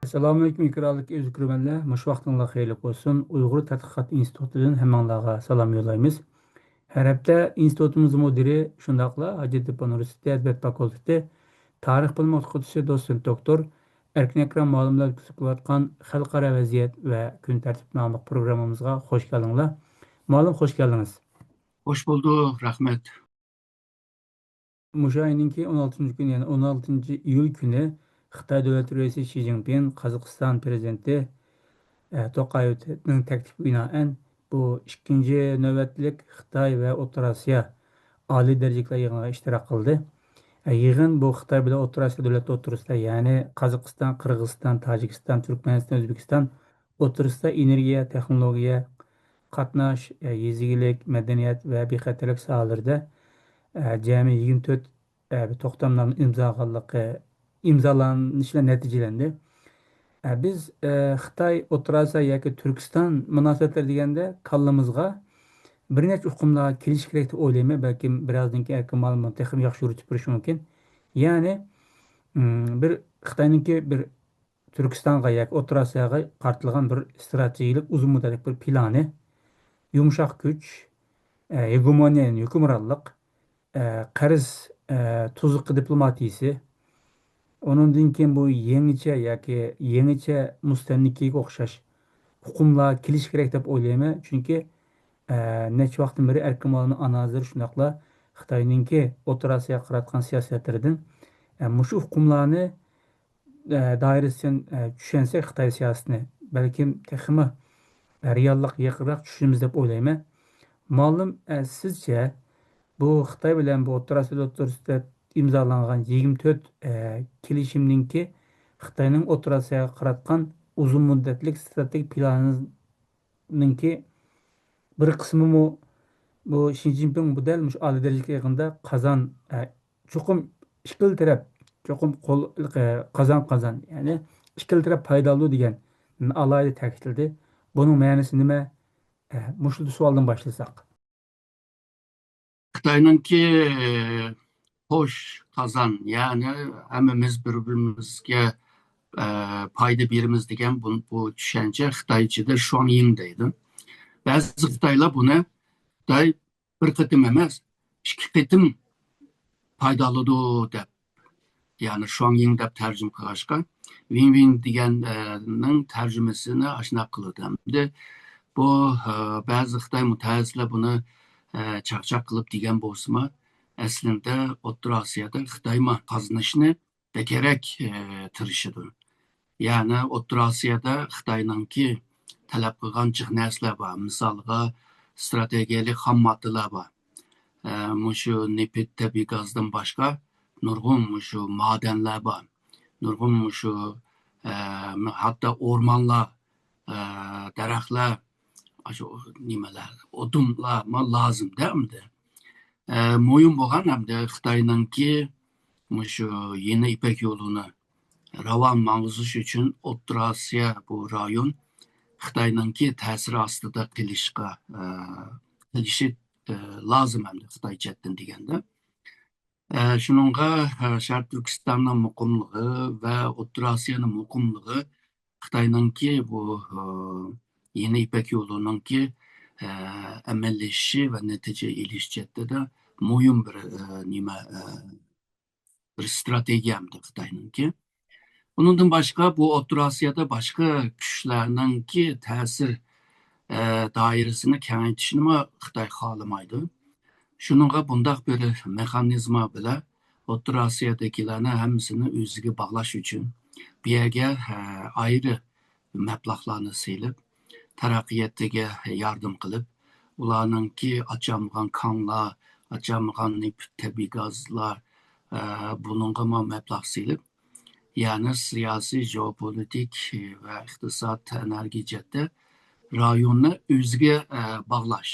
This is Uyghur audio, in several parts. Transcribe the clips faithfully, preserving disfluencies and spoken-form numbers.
ئەسسالامۇئەلەيكۇم، ئىكراملىق ئۆزكۆرۈرمەنلەر. مۇشۇ ۋاقتىڭلار خەيرلىك بولسۇن. ئۇيغۇر تەتقىقات ئىنستىتۇتىدىن ھەممىڭلارغا سالام يوللايمىز. ھەر ھەپتە ئىنستىتۇتىمىز مۇدىرى، شۇنداقلا ھاجەتتېپە ئۇنىۋېرسىتېتى ئەدەبىيات فاكۇلتېتى تارىخ بىلىم ئوقۇتقۇچىسى، دوتسېنت دوكتور ئەركىن ئەكرەم مۇئەللىملەر ئۆتكۈزۈپ كېلىۋاتقان خەلقئارا ۋەزىيەت ۋە كۈن تەرتىپ ناملىق پروگراممىمىزغا خوش كەلدىڭلار. مۇئەللىم، خوش كەلدىڭىز. خوش بولدۇق، رەھمەت. مۇشۇ ئاينىڭكى ئون ئالتىنچى كۈنى، يەنى ئون ئالتىنچى ئىيۇل كۈنى خىتاي دۆلەت رەئىسى شى جىنپىڭ قازاقىستان پىرېزىدېنتى، ئە، توقايېۋنىڭ تەكلىپىگە بىنائەن بۇ ئىككىنچى نۆۋەتلىك خىتاي ۋە ئوتتۇرا ئاسىيا ئالىي دەرىجىلىك يىغىنىغا ئىشتىراك قىلدى. ئە، يىغىن بۇ خىتاي بىلەن ئوتتۇرا ئاسىيا دۆلەتلىرى ئوتتۇرىسىدا، يەنى قازاقىستان، قىرغىزىستان، تاجىكىستان، تۈركمەنىستان، ئۆزبېكىستان ئوتتۇرىسىدا ئېنېرگىيە، تېخنولوگىيە، قاتناش، ئە، يېزا ئىگىلىك، مەدەنىيەت ۋە بىخەتەرلىك ساھەلىرىدە، ئە، جەمئىي يىگىرمە تۆت، ئە، بىر توختامنامە ئىمزالىغانلىقى، ئىمزالانىشى بىلەن نەتىجىلەندى. ئە، بىز، ئە، خىتاي، ئوتتۇرا ئاسىيا ياكى تۈركىستان مۇناسىۋەتلىرى دېگەندە كاللىمىزغا بىر نەچچە ئۇقۇملار كېلىشى كېرەك دەپ ئويلايمەن. بەلكىم بىرازدىن كېيىن ئەركىن مۇئەللىم بۇنى تېخىمۇ ياخشى يورۇتۇپ بېرىشى مۇمكىن. يەنى، ئىم، بىر خىتاينىڭكى بىر تۈركىستانغا ياكى ئوتتۇرا ئاسىياغا قارىتىلغان بىر ئىستراتېگىيەلىك ئۇزۇن مۇددەتلىك بىر پىلانى، يۇمشاق كۈچ، ئە، گېگېمونىيە، ھۆكۈمرانلىق، ئە، قەرز، ئە، تۇزلۇقى دىپلوماتىيىسى، ئۇنىڭدىن كېيىن بۇ يېڭىچە ياكى يېڭىچە مۇستەملىكىگە ئوخشاش ئۇقۇملار كېلىشى كېرەك دەپ ئويلايمەن. چۈنكى، ئە، نەچچە ۋاقىتتىن بېرى ئەركىن مۇئەللىمنىڭ ئانالىزلىرى شۇنداقلا خىتاينىڭكى ئوتتۇرا ئاسىياغا قاراتقان سىياسەتلىرىدىن، ئە، مۇشۇ ئۇقۇملارنى ئە، دائىرىسىدىن، ئە، چۈشەنسەك خىتاي سىياسىتىنى، بەلكىم تېخىمۇ، ئە، رېئاللىققا يېقىنراق چۈشىنىمىز دەپ ئويلايمەن. مۇئەللىم، ئە، سىزچە بۇ خىتاي بىلەن بۇ ئوتتۇرا ئاسىيا ئوتتۇرىسىدا ئىمزالانغان يىگىرمە تۆت، ئە، كېلىشىمنىڭكى خىتاينىڭ ئوتتۇرا ئاسىياغا قاراتقان ئۇزۇن مۇددەتلىك ئىستراتېگىك پىلانىنىڭكى بىر قىسمىمۇ بۇ شى جىنپىڭ بۇ دەل مۇشۇ ئالىي دەرىجىلىك يىغىندا قازان، ئە، چوقۇم ئىككىلا تەرەپ، چوقۇم قول، ئە، قازان، قازان، يەنى ئىككىلا تەرەپ پايدا ئالىدۇ دېگەن ئالاھىدە تەكىتلىدى. بۇنىڭ مەنىسى نېمە؟ ئە، مۇشۇ سوئالدىن باشلىساق. خىتاينىڭكى، ئە، خوش قازان، يەنى ھەممىمىز بىر-بىرىمىزگە، ئە، پايدا بېرىمىز دېگەن بۇ، بۇ چۈشەنچە خىتايچىدا شۇاڭيىڭ دەيدۇ. بەزى خىتايلار بۇنى خىتاي بىر قېتىم ئەمەس، ئىككى قېتىم پايدا ئالىدۇ دەپ، يەنى شۇاڭيىڭ دەپ تەرجىمە قىلغاچقا، ۋىڭ ۋىڭ دېگەن، ئە، نىڭ تەرجىمىسىنى ئاشۇنداق قىلىدۇ. ئەمدى بۇ، ئە، بەزى خىتاي مۇتەخەسسىسلەر بۇنى، ئە، چاقچاق قىلىپ دېگەن بولسىمۇ، ئەسلىندە ئوتتۇرا ئاسىيادا خىتايمۇ قازىنىشنى بەكرەك، ئە، تىرىشىدۇ. يەنى ئوتتۇرا ئاسىيادا خىتاينىڭكى تەلەپ قىلغان جىق نەرسىلەر بار. مىسالغا، ئىستراتېگىيەلىك خام ماددىلار بار. ئە، مۇشۇ نېفىت، تەبىئىي گازدىن باشقا نۇرغۇن مۇشۇ مادەنلەر بار. نۇرغۇن مۇشۇ، ئە، ھەتتا ئورمانلار، ئە، دەرەخلەر، ئاشۇ نېمىلەر، ئودۇنلار ما لازىم دە ئەمدى. ئە، مۇھىم بولغان ئەمدى خىتاينىڭكى مۇشۇ يېڭى يىپەك يولىنى راۋان ماڭغۇزۇش ئۈچۈن ئوتتۇرا ئاسىيا بۇ رايون خىتاينىڭكى تەسىرى ئاستىدا قېلىشقا، ئە، قېلىشى، ئە، لازىم ئەمدى خىتاي چەتتىن دېگەندە. ئە، شۇنىڭغا، ئە، شەرقىي تۈركىستاننىڭ مۇقىملىقى ۋە ئوتتۇرا ئاسىيانىڭ مۇقىملىقى خىتاينىڭكى بۇ، ئە، يېڭى يىپەك يولىنىڭكى، ئە، ئەمەلىيلىشىشى ۋە نەتىجە ئېلىش جەھەتتە مۇھىم بىر، ئە، نېمە، ئە، بىر ئىستراتېگىيە ئەمدى خىتاينىڭكى. ئۇنىڭدىن باشقا، بۇ ئوتتۇرا ئاسىيادا باشقا كۈچلەرنىڭكى تەسىر، ئە، دائىرىسىنى كېڭەيتىشنىمۇ خىتاي خالىمايدۇ. شۇنىڭغا بۇنداق بىر مېخانىزما بىلەن ئوتتۇرا ئاسىيادىكىلەرنىڭ ھەممىسىنى ئۆزىگە باغلاش ئۈچۈن بۇ يەرگە، ئە، ئايرى مەبلەغلارنى سېلىپ، تەرەققىياتىغا ياردەم قىلىپ، ئۇلارنىڭكى ئاچامغان كانلار، ئاچامغان نېفىت، تەبىئىي گازلار، ئە، بۇنىڭغىمۇ مەبلەغ سېلىپ، يەنى سىياسىي، جېئوپولىتىك ۋە ئىقتىساد، ئېنېرگىيە جەھەتتە رايوننى ئۆزىگە، ئە، باغلاش.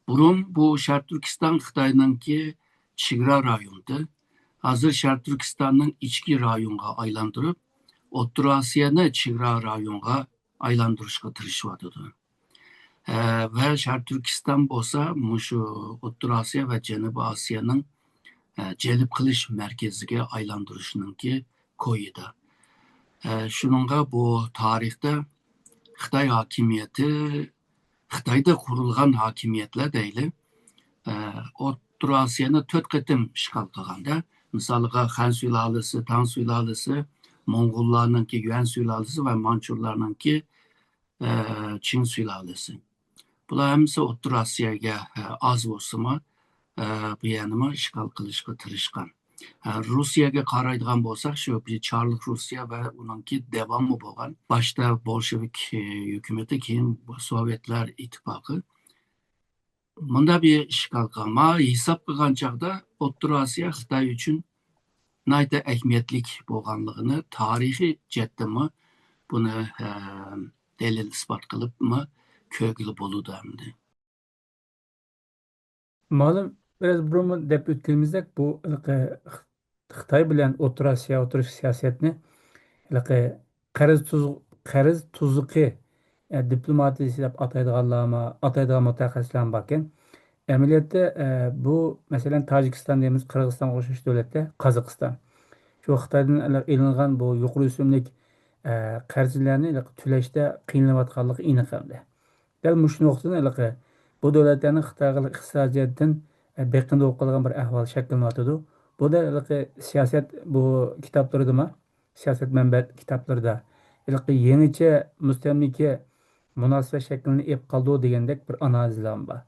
بۇرۇن بۇ شەرقىي تۈركىستان خىتاينىڭكى چېگرا رايونىدى. ھازىر شەرقىي تۈركىستاننىڭ ئىچكى رايونغا ئايلاندۇرۇپ، ئوتتۇرا ئاسىيانى چېگرا رايونغا ئايلاندۇرۇشقا تىرىشىۋاتىدۇ. ئە، ۋە شەرقىي تۈركىستان بولسا مۇشۇ ئوتتۇرا ئاسىيا ۋە جەنۇبىي ئاسىيانىڭ، ئە، جەلپ قىلىش مەركىزىگە ئايلاندۇرۇشنىڭكى كويىدا. ئە، شۇنىڭغا بۇ تارىختا خىتاي ھاكىمىيىتى، خىتايدا قۇرۇلغان ھاكىمىيەتلەر دەيلى، ئە، ئوتتۇرا ئاسىيانى تۆت قېتىم ئىشغال قىلغاندا، مىسالىغا خەن سۇلالىسى، تاڭ سۇلالىسى، موڭغۇللارنىڭكى يۈەن سۇلالىسى ۋە مانچۇلارنىڭكى، ئە، چىڭ سۇلالىسى. بۇلار ھەممىسى ئوتتۇرا ئاسىياگە، ئە، ئاز بولسىمۇ، ئە، بۇ يەرنىمۇ ئىشغال قىلىشقا تىرىشقان. ئە، روسىيەگە قارايدىغان بولساق، شۇ بىر چارلىق روسىيە ۋە ئۇنىڭكى داۋامى بولغان، باشتا بولشېۋىك، ئە، ھۆكۈمىتى، كېيىن سوۋېتلار ئىتتىپاقى. مۇندا بىر ئىشكال قالما، ھېساب قىلغان چاغدا ئوتتۇرا ئاسىيا خىتاي ئۈچۈن ناھايىتى ئەھمىيەتلىك بولغانلىقىنى تارىخىي جەھەتتىنمۇ بۇنى، ئە، دەلىل ئىسپات قىلىپمۇ كۆرگىلى بولىدۇ ئەمدى. مالۇم، بىراز بۇرۇنمۇ دەپ ئۆتكىنىمىزدەك، بۇ ھېلىقى خىتاي بىلەن ئوتتۇرا ئاسىيا ئوتتۇرىسى سىياسەتنى ھېلىقى قەرز تۇز-، قەرز تۇزۇقى، ئە، دىپلوماتىيىسى دەپ ئاتايدىغانلارمۇ، ئاتايدىغان مۇتەخەسسىسلەرمۇ باركەن. ئەمەلىيەتتە، ئە، بۇ، مەسىلەن، تاجىكىستان دەيمىز، قىرغىزىستانغا ئوخشاش دۆلەتتە، قازاقىستان. شۇ خىتايدىن ئېلىنغان بۇ يۇقىرى ئۆسۈملۈك، ئە، قەرزلەرنى تۆلەشتە قىينىلىۋاتقانلىقى ئېنىق ئەمدى. دەل مۇشۇ نۇقتىدىن ھېلىقى بۇ دۆلەتلەرنىڭ خىتايغا ئىقتىسادىي جەھەتتىن، ئە، بېقىندى بولۇپ قالغان بىر ئەھۋال شەكىللىنىۋاتىدۇ. بۇ دەل ھېلىقى سىياسەت بۇ كىتابلىرىدىمۇ، سىياسەت مەنبە كىتابلىرىدا ھېلىقى يېڭىچە مۇستەملىكە مۇناسىۋەت شەكلىنى ئېلىپ قالىدۇ دېگەندەك بىر ئانالىزلارمۇ بار.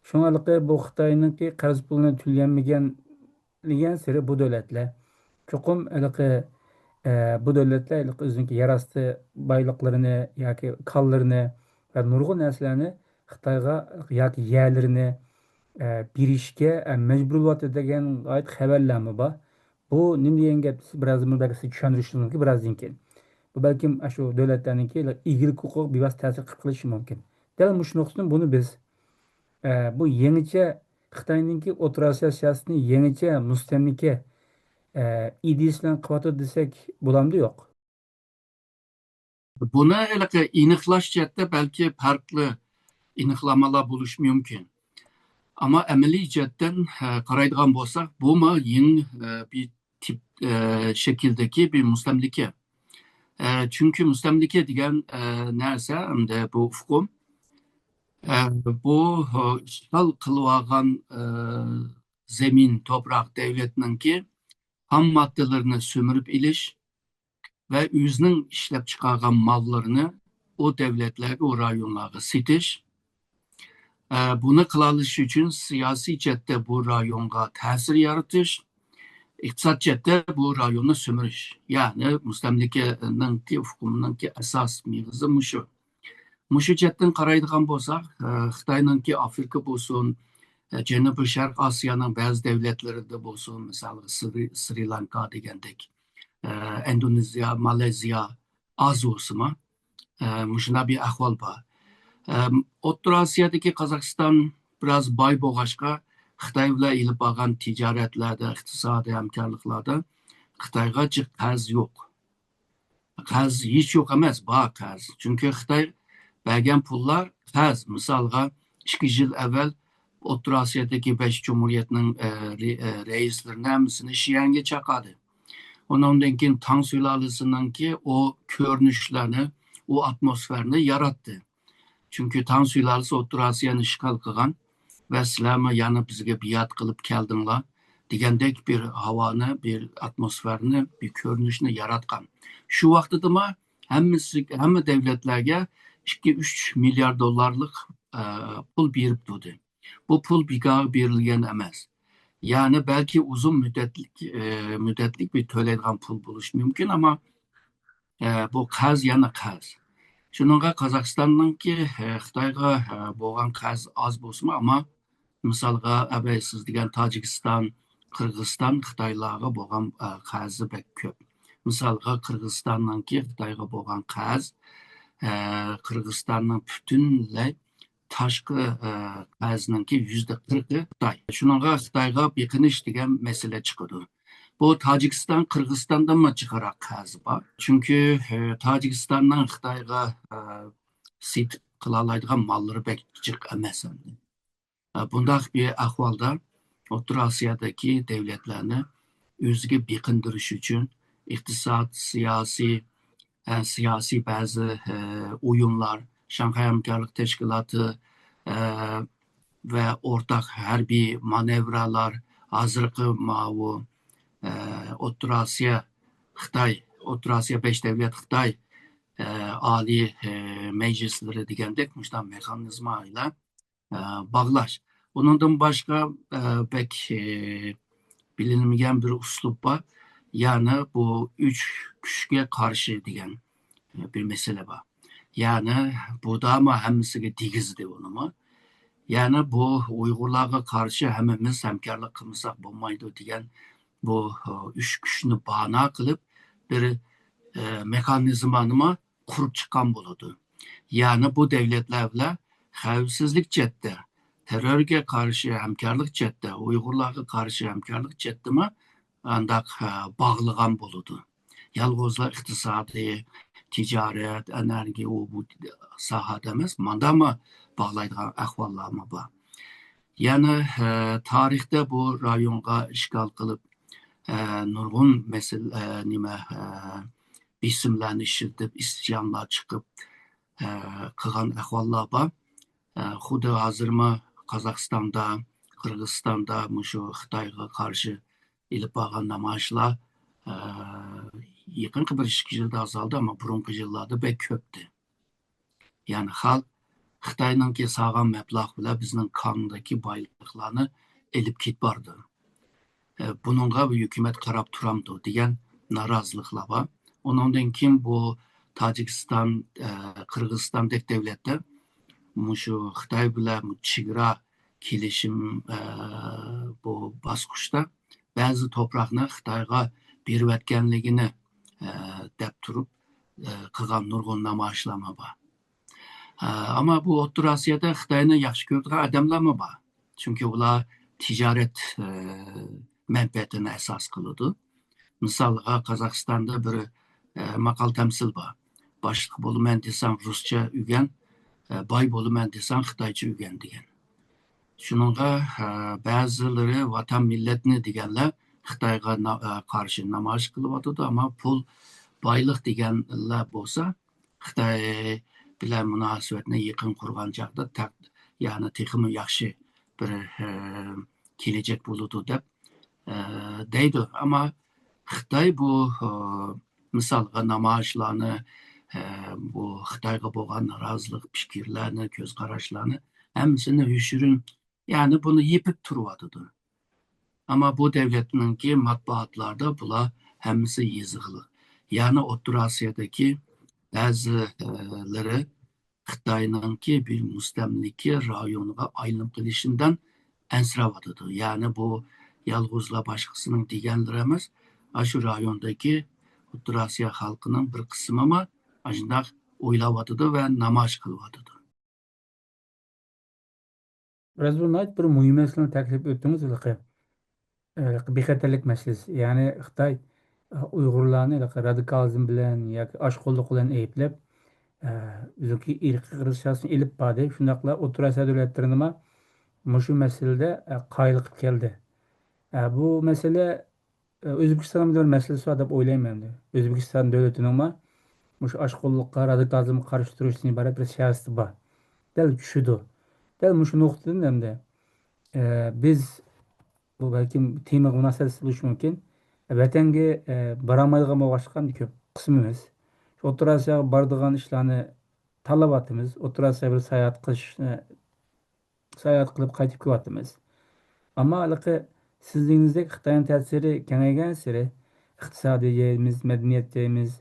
شۇڭا ھېلىقى بۇ خىتاينىڭكى قەرز پۇلىنى تۆلىيەلمىگەن دېگەنسېرى بۇ دۆلەتلەر چوقۇم ھېلىقى، ئە، بۇ دۆلەتلەر ھېلىقى ئۆزىنىڭكى يەر ئاستى بايلىقلىرىنى ياكى كانلىرىنى ۋە نۇرغۇن نەرسىلەرنى خىتايغا ياكى يەرلىرىنى، ئە، بېرىشكە، ئە، مەجبۇر بولۇۋاتىدۇ دېگەن غايەت خەۋەرلەرمۇ بار. بۇ نېمە دېگەن گەپ؟ سىز بىرازدىن بېرى بەلكى سىز چۈشەندۈرۈشىڭىز مۇمكىن بىرازدىن كېيىن. بۇ بەلكىم ئاشۇ دۆلەتلەرنىڭكى ئىگىلىك ھوقۇقىغا بىۋاسىتە تەسىر قىلىپ قېلىشى مۇمكىن. دەل مۇشۇ نۇقتىدىن بۇنى بىز، ئە، بۇ يېڭىچە خىتاينىڭكى ئوتتۇرا ئاسىيا سىياسىتىنى يېڭىچە مۇستەملىكە، ئە، ئىدىيىسى بىلەن قىلىۋاتىدۇ دېسەك بولامدۇ؟ يوق. بۇنى ھېلىقى ئېنىقلاش جەھەتتە بەلكى پەرقلىق ئېنىقلامىلار بولۇشى مۇمكىن. ئەمما ئەمەلىي جەھەتتىن، ئە، قارايدىغان بولساق، بۇمۇ يېڭى، ئە، بىر تىپ، ئە، شەكىلدىكى بىر مۇستەملىكە. ئە، چۈنكى مۇستەملىكە دېگەن، ئە، نەرسە، ئەمدى بۇ ئۇقۇم، ئە، بۇ، ئە، ئىشغال قىلىۋالغان، ئە، زېمىن، توپراق، دەۋلەتنىڭكى خام ماددىلىرىنى سۈمۈرۈپ ئېلىش ۋە ئۆزىنىڭ ئىشلەپچىقارغان ماللىرىنى ئۇ دەۋلەتلەرگە، ئۇ رايونلارغا سېتىش. ئە، بۇنى قىلالىشى ئۈچۈن سىياسىي جەھەتتە بۇ رايونغا تەسىر يارىتىش، ئىقتىساد جەھەتتە بۇ رايوننى سۈمۈرۈش، يەنى مۇستەملىكىنىڭكى ئۇقۇمىنىڭكى ئاساس مېغىزى مۇشۇ. مۇشۇ جەھەتتىن قارايدىغان بولساق، ئە، خىتاينىڭكى ئافرىقا بولسۇن، ئە، جەنۇبىي شەرق ئاسىيانىڭ بەزى دەۋلەتلىرىدە بولسۇن، مىسالغا سرى، سرى لانكا دېگەندەك، ئە، ئىندونېزىيە، مالايزىيا ئاز بولسىمۇ، ئە، مۇشۇنداق بىر ئەھۋال بار. ئە، ئوتتۇرا ئاسىيادىكى قازاقىستان بىراز باي بولغاچقا، خىتاي بىلەن ئېلىپ بارغان تىجارەتلەردە، ئىقتىسادىي ھەمكارلىقلاردا خىتايغا جىق قەرز يوق. قەرز ھېچ يوق ئەمەس، بار قەرز. چۈنكى خىتاي بەرگەن پۇللار قەرز. مىسالغا، ئىككى يىل ئەۋۋەل ئوتتۇرا ئاسىيادىكى بەش جۇمھۇرىيەتنىڭ، ئە، رې-، ئە، رەئىسلىرىنى ھەممىسىنى شيەنگە چاقىردى. ئۇنىڭدىن كېيىن تاڭ سۇلالىسىنىڭكى ئۇ كۆرۈنۈشلەرنى، ئۇ ئاتموسفېرانى ياراتتى. چۈنكى تاڭ سۇلالىسى ئوتتۇرا ئاسىيانى ئىشغال قىلغان ۋە سىلەرمۇ يەنە بىزگە بېئەت قىلىپ كەلدىڭلار دېگەندەك بىر ھاۋانى، بىر ئاتموسفېرانى، بىر كۆرۈنۈشنى ياراتقان. شۇ ۋاقتىدىمۇ ھەممىسى، ھەممە دەۋلەتلەرگە ئىككى، ئۈچ مىليارد دوللارلىق، ئە، پۇل بېرىپ تۇردى. بۇ پۇل بىكارغا بېرىلگەن ئەمەس. يەنى بەلكى ئۇزۇن مۇددەتلىك، ئە، مۇددەتلىك بىر تۆلەيدىغان پۇل بولۇشى مۇمكىن، ئەمما، ئە، بۇ قەرز يەنە قەرز. شۇنىڭغا قازاقىستاننىڭكى، ئە، خىتايغا، ئە، بولغان قەرز ئاز بولسىمۇ، ئەمما مىسالغا، ئەبەي سىز دېگەن تاجىكىستان، قىرغىزىستان خىتايلارغا بولغان، ئە، قەرزى بەك كۆپ. مىسالغا، قىرغىزىستاننىڭكى خىتايغا بولغان قەرز، ئە، قىرغىزىستاننىڭ پۈتۈنلەي تاشقى، ئە، قەرزنىڭكى يۈزدە قىرىقى خىتاي. شۇنىڭغا خىتايغا بېقىنىش دېگەن مەسىلە چىقىدۇ. بۇ تاجىكىستان، قىرغىزىستاندىنمۇ جىقراق قەرزى بار. چۈنكى، ئە، تاجىكىستاننىڭ خىتايغا، ئە، سېتىپ قىلالايدىغان ماللىرى بەك جىق ئەمەس ئەمدى. ئە، بۇنداق بىر ئەھۋالدا ئوتتۇرا ئاسىيادىكى دەۋلەتلەرنى ئۆزىگە بېقىندۇرۇش ئۈچۈن ئىقتىساد، سىياسىي، ئە، سىياسىي بەزى، ئە، ئويۇنلار، شاڭخەي ھەمكارلىق تەشكىلاتى، ئە، ۋە ئورتاق ھەربىي مانېۋرلار، ھازىرقى ماۋۇ، ئە، ئوتتۇرا ئاسىيا خىتاي، ئوتتۇرا ئاسىيا بەش دەۋلەت خىتاي، ئە، ئالىي، ئە، مەجلىسلىرى دېگەندەك مۇشۇنداق مېخانىزما ئىلە، ئە، باغلاش. ئۇنىڭدىن باشقا، ئە، بەك، ئە، بىلىنمىگەن بىر ئۇسلۇب بار. يەنى بۇ ئۈچ كۈچكە قارشى دېگەن، ئە، بىر مەسىلە بار. يەنى بۇدامۇ ھەممىسىگە دېگۈزدى ئۇنىمۇ. يەنى بۇ ئۇيغۇرلارغا قارشى ھەممىمىز ھەمكارلىق قىلمىساق بولمايدۇ دېگەن بۇ، ئە، ئۈچ كۈچنى بانا قىلىپ بىر، ئە، مېخانىزمانىمۇ قۇرۇپ چىققان بولىدۇ. يەنى بۇ دەۋلەتلەر بىلەن خەۋپسىزلىك جەھەتتە، تېررورغا قارشى ھەمكارلىق جەھەتتە، ئۇيغۇرلارغا قارشى ھەمكارلىق جەھەتتىمۇ ئانداق، ئە، باغلىغان بولىدۇ. يالغۇزلا ئىقتىسادىي، تىجارەت، ئەنەرگىيە، ئۇ بۇ ساھەدە ئەمەس، ماندامۇ باغلايدىغان ئەھۋاللارمۇ بار. يەنە، ئە، تارىختا بۇ رايونغا ئىشغال قىلىپ، ئە، نۇرغۇن مەسىلە، ئە، نېمە، ئە، بېسىملارنى ئىشلىتىپ، ئىسيانلار چىقىپ، ئە، قىلغان ئەھۋاللار بار. ئە، خۇددى ھازىرمۇ قازاقىستاندا، قىرغىزىستاندا مۇشۇ خىتايغا قارشى ئېلىپ بارغان نامايىشلار، ئە، يېقىنقى بىر ئىككى يىلدا ئازالدى، ئەمما بۇرۇنقى يىللاردا بەك كۆپتى. يەنى خەلق خىتاينىڭكى سالغان مەبلەغ بىلەن بىزنىڭ كاندىكى بايلىقلارنى ئېلىپ كېتىپ بارىدۇ. ئە، بۇنىڭغا ھۆكۈمەت قاراپ تۇرامدۇ دېگەن نارازىلىقلار بار. ئۇنىڭدىن كېيىن بۇ تاجىكىستان، ئە، قىرغىزىستاندەك دۆلەتلەر مۇشۇ خىتاي بىلەن چېگرا كېلىشىم، ئە، بۇ باسقۇچتا بەزى توپراقنى خىتايغا بېرىۋەتكەنلىكىنى، ئە، دەپ تۇرۇپ، ئە، قىلغان نۇرغۇن نامايىشلارمۇ بار. ئە، ئەمما بۇ ئوتتۇرا ئاسىيادا خىتاينى ياخشى كۆرىدىغان ئادەملەرمۇ بار. چۈنكى ئۇلار تىجارەت، ئە، مەنپەئەتىنى ئاساس قىلىدۇ. مىسالغا، قازاقىستاندا بىر، ئە، ماقال تەمسىل بار. باشلىق بولىمەن دېسەڭ رۇسچە ئۆگەن، ئە، باي بولىمەن دېسەڭ خىتايچە ئۆگەن دېگەن. شۇنىڭغا، ئە، بەزىلىرى ۋاتان مىللەتنى دېگەنلەر خىتايغا نا-، ئە، قارشى نامايىش قىلىۋاتىدۇ، ئەمما پۇل، بايلىق دېگەنلەر بولسا خىتاي بىلەن مۇناسىۋەتنى يېقىن قۇرغان چاغدا تەق-، يەنى تېخىمۇ ياخشى بىر، ئە، كېلەچەك بولىدۇ دەپ، ئە، دەيدۇ. ئەمما خىتاي بۇ، ئە، مىسالغا نامايىشلارنى، ئە، بۇ خىتايغا بولغان نارازىلىق پىكىرلەرنى، كۆز قاراشلارنى ھەممىسىنى يوشۇرۇن، يەنى بۇنى يېپىپ تۇرۇۋاتىدۇ. ئەمما بۇ دەۋلەتنىڭكى مەتبۇئاتلاردا بۇلار ھەممىسى يېزىقلىق. يەنى ئوتتۇرا ئاسىيادىكى بەزىلىرى خىتاينىڭكى بىر مۇستەملىكە رايونىغا ئايلىنىپ قېلىشىدىن ئەنسىرەۋاتىدۇ. يەنى بۇ يالغۇزلا باشقىسىنىڭ دېگەنلىرى ئەمەس، ئاشۇ رايوندىكى ئوتتۇرا ئاسىيا خەلقىنىڭ بىر قىسمىمۇ ئاشۇنداق ئويلاۋاتىدۇ ۋە نامايىش قىلىۋاتىدۇ. رەزۋان، ناھايىتى بىر مۇھىم مەسىلىنى تەكىتلەپ ئۆتتىڭىز، ھېلىقى، ھېلىقى بىخەتەرلىك مەسىلىسى. يەنى خىتاي ئۇيغۇرلارنى ھېلىقى رادىكالىزم بىلەن ياكى ئاشقۇنلۇق بىلەن ئەيىبلەپ، ئۆزىنىڭكى ئىرقىي قىرغىنچىلىقنى ئېلىپ باردى. شۇنداقلا ئوتتۇرا ئاسىيا دۆلەتلىرىنىمۇ مۇشۇ مەسىلىدە قايىل قىلىپ كەلدى. بۇ مەسىلە ئۆزبېكىستاندا بىر مەسىلىسى بار دەپ ئويلايمەن ئەمدى. ئۆزبېكىستان دۆلىتىنىڭمۇ مۇشۇ ئاشقۇنلۇققا، رادىكالىزمغا قارشى تۇرۇشتىن ئىبارەت بىر سىياسىتى بار. دەل چۈشىدۇ. دەل مۇشۇ نۇقتىدىن ئەمدى، ئە، بىز، بۇ بەلكىم تېمىغا مۇناسىۋەتلىك بولۇشى مۇمكىن، ۋەتەنگە، ئە، بارالمايدىغان بولغاچقا كۆپ قىسمىمىز شۇ ئوتتۇرا ئاسىياغا بارىدىغان ئىشلارنى تاللاۋاتىمىز. ئوتتۇرا ئاسىياغا بىر ساياھەت قىلىشنى ساياھەت قىلىپ قايتىپ كېلىۋاتىمىز. ئەمما ھېلىقى سىز دېگىنىڭىزدەك خىتاينىڭ تەسىرى كېڭەيگەنسېرى ئىقتىسادىي دەيمىز، مەدەنىيەت دەيمىز،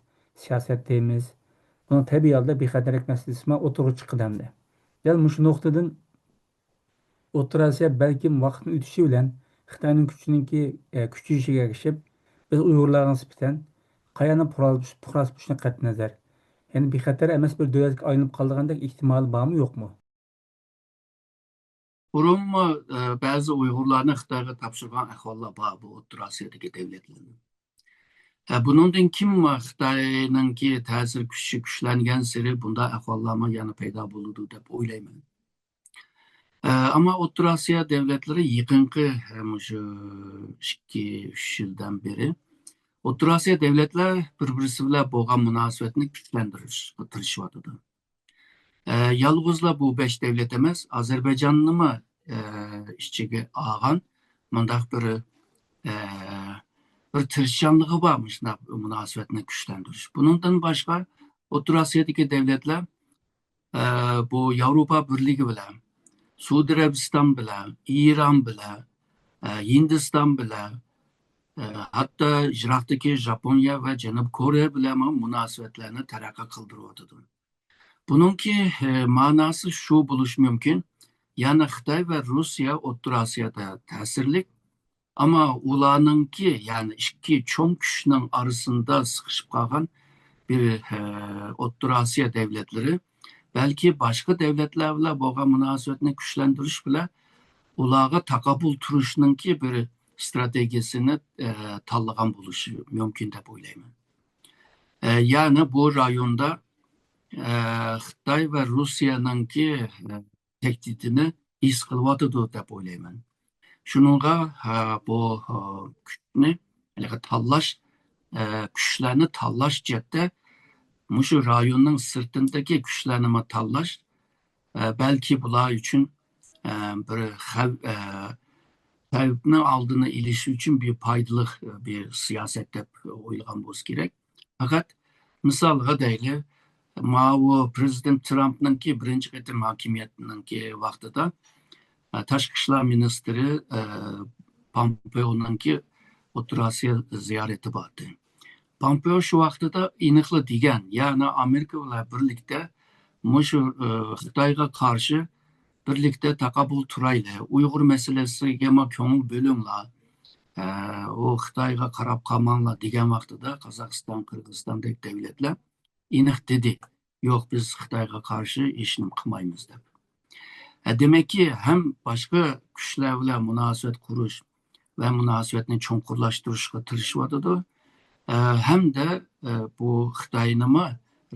سىياسەت دەيمىز، بۇنىڭ تەبىئىي ھالدا بىخەتەرلىك مەسىلىسىمۇ ئوتتۇرىغا چىقىدۇ ئەمدى. دەل مۇشۇ نۇقتىدىن ئوتتۇرا ئاسىيا بەلكىم ۋاقىتنىڭ ئۆتۈشى بىلەن خىتاينىڭ كۈچىنىڭكى، ئە، كۈچىيىشىگە ئەگىشىپ، بىز ئۇيغۇرلارغا نىسبەتەن قايانىڭ پۇقراسى بولۇشىدىن قەتئىينەزەر، يەنى بىخەتەر ئەمەس بىر دۆلەتكە ئايلىنىپ قالىدىغاندەك ئېھتىمالى بارمۇ، يوقمۇ؟ بۇرۇنمۇ، ئە، بەزى ئۇيغۇرلارنى خىتايغا تاپشۇرغان ئەھۋاللار بار بۇ ئوتتۇرا ئاسىيادىكى دۆلەتلەرنىڭ. ئە، بۇنىڭدىن كېيىنمۇ خىتاينىڭكى تەسىر كۈچى كۈچلەنگەنسېرى بۇنداق ئەھۋاللارمۇ يەنە پەيدا بولىدۇ دەپ ئويلايمەن. ئە، ئەمما ئوتتۇرا ئاسىيا دۆلەتلىرى يېقىنقى، ئە، مۇشۇ ئىككى، ئۈچ يىلدىن بېرى ئوتتۇرا ئاسىيا دۆلەتلەر بىر-بىرسى بىلەن بولغان مۇناسىۋەتنى كۈچلەندۈرۈشكە تىرىشىۋاتىدۇ. ئە، يالغۇزلا بۇ بەش دۆلەت ئەمەس، ئازەربەيجاننىمۇ، ئە، ئىچىگە ئالغان مۇنداق بىر، ئە، بىر تىرىشچانلىقى بار مۇشۇنداق مۇناسىۋەتنى كۈچلەندۈرۈش. بۇنىڭدىن باشقا، ئوتتۇرا ئاسىيادىكى دۆلەتلەر، ئە، بۇ ياۋروپا بىرلىكى بىلەن، سئۇدى ئەرەبىستان بىلەن، ئىران بىلەن، ئە، ھىندىستان بىلەن، ئە، ھەتتا يىراقتىكى ژاپونىيە ۋە جەنۇبىي كورېيە بىلەنمۇ مۇناسىۋەتلەرنى تەرەققىي قىلدۇرۇۋاتىدۇ. بۇنىڭكى، ئە، مەناسى شۇ بولۇشى مۇمكىن، يەنى خىتاي ۋە روسىيە ئوتتۇرا ئاسىيادا تەسىرلىك، ئەمما ئۇلارنىڭكى، يەنى ئىككى چوڭ كۈچنىڭ ئارىسىدا سىقىشىپ قالغان بىر، ئە، ئوتتۇرا ئاسىيا دۆلەتلىرى بەلكى باشقا دۆلەتلەر بىلەن بولغان مۇناسىۋەتنى كۈچلەندۈرۈش بىلەن ئۇلارغا تاقابىل تۇرۇشنىڭكى بىر ئىستراتېگىيەسىنى، ئە، تاللىغان بولۇشى مۇمكىن دەپ ئويلايمەن. ئە، يەنى بۇ رايوندا، ئە، خىتاي ۋە روسىيەنىڭكى، ئە، تەھدىتىنى ھېس قىلىۋاتىدۇ دەپ ئويلايمەن. شۇنىڭغا، ئە، بۇ، ئە، كۈچنى، يەنى تاللاش، ئە، كۈچلەرنى تاللاش جەھەتتە مۇشۇ رايوننىڭ سىرتىدىكى كۈچلەرنىمۇ تاللاش، ئە، بەلكى بۇلار ئۈچۈن، ئە، بىر خەۋ-، ئە، خەۋپنىڭ ئالدىنى ئېلىش ئۈچۈن بىر پايدىلىق، ئە، بىر سىياسەت دەپ ئويلىغان بولسا كېرەك. پەقەت مىسالغا دەيلى، ماۋۇ پىرېزىدېنت ترامپنىڭكى بىرىنچى قېتىم ھاكىمىيەتنىڭكى ۋاقتىدا، ئە، تاشقى ئىشلار مىنىستىرى، ئە، پامپېئونىڭكى ئوتتۇرا ئاسىيا زىيارىتى بار ئىدى. پامپېئو شۇ ۋاقتىدا ئېنىقلا دېگەن، يەنى ئامېرىكا بىلەن بىرلىكتە مۇشۇ، ئە، خىتايغا قارشى بىرلىكتە تاقابىل تۇرايلى، ئۇيغۇر مەسىلىسىگىمۇ كۆڭۈل بۆلۈڭلار، ئە، ئۇ خىتايغا قاراپ قالماڭلار دېگەن ۋاقتىدا قازاقىستان، قىرغىزىستاندەك دۆلەتلەر ئېنىق دېدى، يوق، بىز خىتايغا قارشى ھېچنېمە قىلمايمىز دەپ. ھە، دېمەككى، ھەم باشقا كۈچلەر بىلەن مۇناسىۋەت قۇرۇش ۋە مۇناسىۋەتنى چوڭقۇرلاشتۇرۇشقا تىرىشىۋاتىدۇ. ئە، ھەمدە، ئە، بۇ خىتاينىمۇ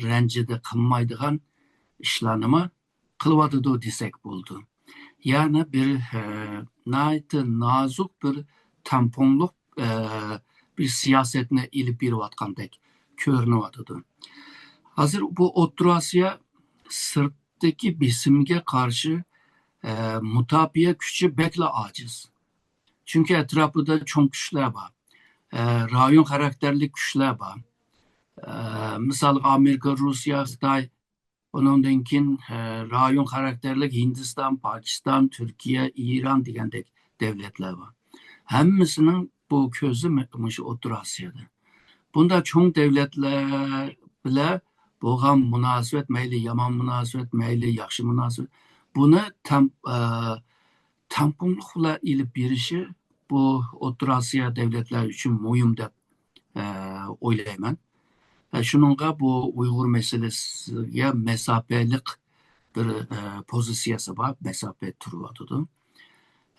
رەنجىدە قىلمايدىغان ئىشلارنىمۇ قىلىۋاتىدۇ دېسەك بولىدۇ. يەنى بىر، ئە، ناھايىتى نازۇك بىر تەڭپۇڭلۇق، ئە، بىر سىياسەتنى ئېلىپ بېرىۋاتقاندەك كۆرۈنۈۋاتىدۇ. ھازىر بۇ ئوتتۇرا ئاسىيا سىرتتىكى بېسىمگە قارشى، ئە، مۇداپىئە كۈچى بەكلا ئاجىز. چۈنكى ئەتراپىدا چوڭ كۈچلەر بار. ئە، رايون خاراكتېرلىك كۈچلەر بار. ئە، مىسالغا ئامېرىكا، روسىيە، خىتاي، ئۇنىڭدىن كېيىن، ئە، رايون خاراكتېرلىك ھىندىستان، پاكىستان، تۈركىيە، ئىران دېگەندەك دۆلەتلەر بار. ھەممىسىنىڭ بۇ كۆزى مۇ-، مۇشۇ ئوتتۇرا ئاسىيادا. بۇنداق چوڭ دۆلەتلەر بىلەن بولغان مۇناسىۋەت، مەيلى يامان مۇناسىۋەت، مەيلى ياخشى مۇناسىۋەت، بۇنى تەم-، ئە، تەڭپۇڭلۇق بىلەن ئېلىپ بېرىشى بۇ ئوتتۇرا ئاسىيا دۆلەتلەر ئۈچۈن مۇھىم دەپ، ئە، ئويلايمەن. ئە، شۇنىڭغا بۇ ئۇيغۇر مەسىلىسىگە مەساپىلىق بىر، ئە، پوزىتسىيەسى بار، مەساپە تۇرۇۋاتىدۇ.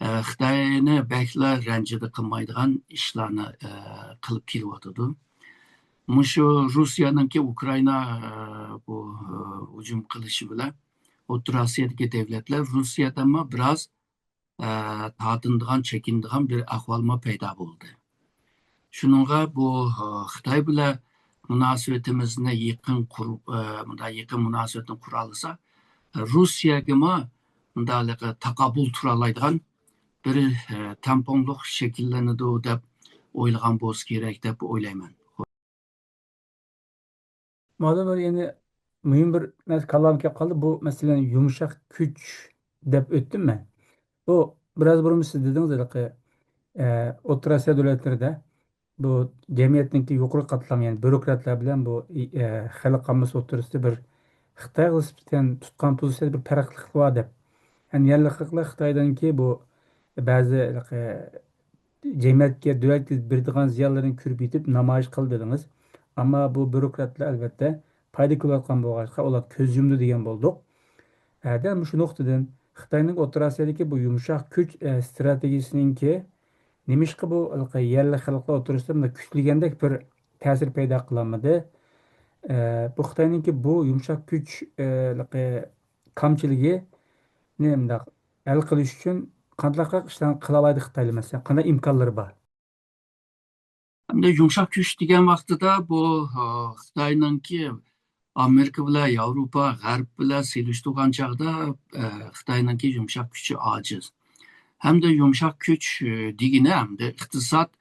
ئە، خىتاينى بەكلا رەنجىدە قىلمايدىغان ئىشلارنى، ئە، قىلىپ كېلىۋاتىدۇ. مۇشۇ روسىيەنىڭكى ئۇكرائىنا، ئە، بۇ، ئە، ھۇجۇم قىلىشى بىلەن ئوتتۇرا ئاسىيادىكى دۆلەتلەر روسىيەدىنمۇ بىراز، ئە، تارتىنىدىغان، چېكىنىدىغان بىر ئەھۋالمۇ پەيدا بولدى. شۇنىڭغا بۇ، ئە، خىتاي بىلەن مۇناسىۋىتىمىزنى يېقىن قۇر-، ئە، مۇنداق يېقىن مۇناسىۋەتنى قۇرالىسا، روسىيەگىمۇ مۇنداق تاقابىل تۇرالايدىغان بىر، ئە، تەڭپۇڭلۇق شەكىللىنىدۇ دەپ ئويلىغان بولسا كېرەك دەپ ئويلايمەن. ماۋۇدا بىر يەنە مۇھىم بىر نەرسە كاللامغا كېلىپ قالدى. بۇ مەسىلەن يۇمشاق كۈچ دەپ ئۆتتۈم مەن. بۇ بىراز بۇرۇن سىز دېدىڭىز ھېلىقى، ئە، ئوتتۇرا ئاسىيا دۆلەتلىرىدە بۇ جەمئىيەتنىڭكى يۇقىرى قاتلام، يەنى بيۇروكراتلار بىلەن بۇ، ئە، خەلق ئاممىسى ئوتتۇرىسىدا بىر خىتايغا نىسبەتەن تۇتقان پوزىتسىيەدە بىر پەرقلىقلىق بار دەپ. يەنى يەرلىك خەلقلەر خىتايدىنكى بۇ بەزى ھېلىقى جەمئىيەتكە، دۆلەتكە بېرىدىغان زىيانلىرىنى كۆرۈپ يېتىپ نامايىش قىلدى دېدىڭىز. ئەمما بۇ بيۇروكراتلار ئەلۋەتتە پايدا كۆرۈۋاتقان بولغاچقا ئۇلار كۆز يۇمدى دېگەن بولدۇق. ھە، دەل مۇشۇ نۇقتىدىن خىتاينىڭ ئوتتۇرا ئاسىيادىكى بۇ يۇمشاق كۈچ، ئە، ئىستراتېگىيىسىنىڭكى نېمىشقا بۇ ھېلىقى يەرلىك خەلقلەر ئوتتۇرىسىدا مۇنداق كۈچلىگەندەك بىر تەسىر پەيدا قىلالمىدى؟ ئە، بۇ خىتاينىڭكى بۇ يۇمشاق كۈچ، ئە، ھېلىقى كامچىلىكىنى مۇنداق ھەل قىلىش ئۈچۈن قانداقراق ئىشلارنى قىلالايدۇ خىتايلار، مەسىلەن، قانداق ئىمكانلىرى بار؟ ئەمدى يۇمشاق كۈچ دېگەن ۋاقتىدا بۇ، ئا، خىتاينىڭكى ئامېرىكا بىلەن ياۋروپا، غەرب بىلەن سېلىشتۇرغان چاغدا، ئە، خىتاينىڭكى يۇمشاق كۈچى ئاجىز. ھەمدە يۇمشاق كۈچ، ئە، دېگىنى ھەمدە ئىقتىساد،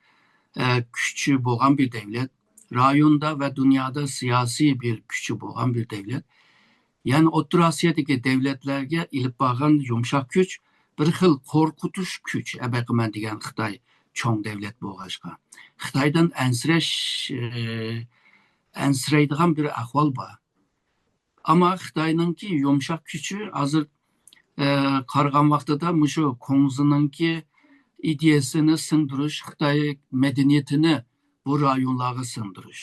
ئە، كۈچى بولغان بىر دەۋلەت، رايوندا ۋە دۇنيادا سىياسىي بىر كۈچى بولغان بىر دەۋلەت. يەنى ئوتتۇرا ئاسىيادىكى دەۋلەتلەرگە ئېلىپ بارغان يۇمشاق كۈچ بىر خىل قورقۇتۇش كۈچ، ئەبەقىمەن دېگەن خىتاي چوڭ دەۋلەت بولغاچقا. خىتايدىن ئەنسىرەش، ئە، ئەنسىرەيدىغان بىر ئەھۋال بار. ئەمما خىتاينىڭكى يۇمشاق كۈچى ھازىر، ئە، قارىغان ۋاقتىدا مۇشۇ كۇڭزىنىڭكى ئىدىيەسىنى سىڭدۈرۈش، خىتاي مەدەنىيىتىنى بۇ رايونلارغا سىڭدۈرۈش.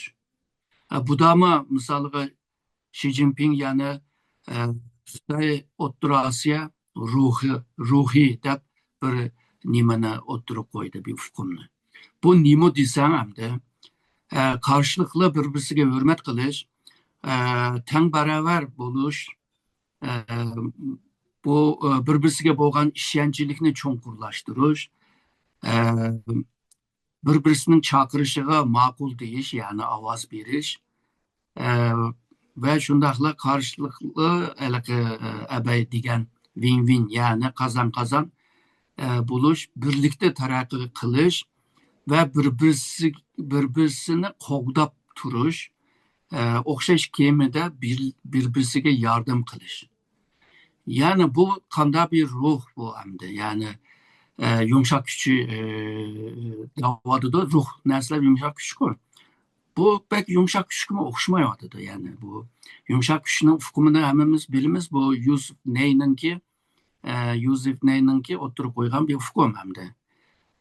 ئە، بۇدامۇ مىسالغا شى جىنپىڭ يەنە، ئە، خىتاي ئوتتۇرا ئاسىيا روھى، روھى دەپ بىر نېمىنى ئوتتۇرىغا قويدى، بىر ئۇقۇمنى. بۇ نېمە دېسەڭ ئەمدى، ئە، قارشىلىقلار بىر-بىرسىگە ھۆرمەت قىلىش، ئە، تەڭ باراۋەر بولۇش، ئە، بۇ، ئە، بىر-بىرسىگە بولغان ئىشەنچلىكنى چوڭقۇرلاشتۇرۇش، ئە، بىر-بىرسىنىڭ چاقىرىشىغا ماقۇل دېيىش، يەنى ئاۋاز بېرىش، ئە، ۋە شۇنداقلا قارشىلىقلار ھېلىقى، ئە، ئەبەي دېگەن ۋىن-ۋىن، يەنى قازان-قازان، ئە، بولۇش، بىرلىكتە تەرەققىي قىلىش ۋە بىر-بىرسى، بىر-بىرسىنى قوغداپ تۇرۇش، ئە، ئوخشاش كېمىدە بىر، بىر-بىرسىگە ياردەم قىلىش. يەنى بۇ قانداق بىر روھ بۇ ئەمدى؟ يەنى، ئە، يۇمشاق كۈچى، ئە، دەۋاتىدۇ، روھ نەرسىلەر يۇمشاق كۈچكۇ. بۇ بەك يۇمشاق كۈچكىمۇ ئوخشىمايۋاتىدۇ. يەنى بۇ يۇمشاق كۈچنىڭ ئۇقۇمىنى ھەممىمىز بىلىمىز. بۇ يوزېف نەينىڭكى، ئە، يوزېف نەينىڭكى ئوتتۇرىغا قويغان بىر ئۇقۇم ھەمدە.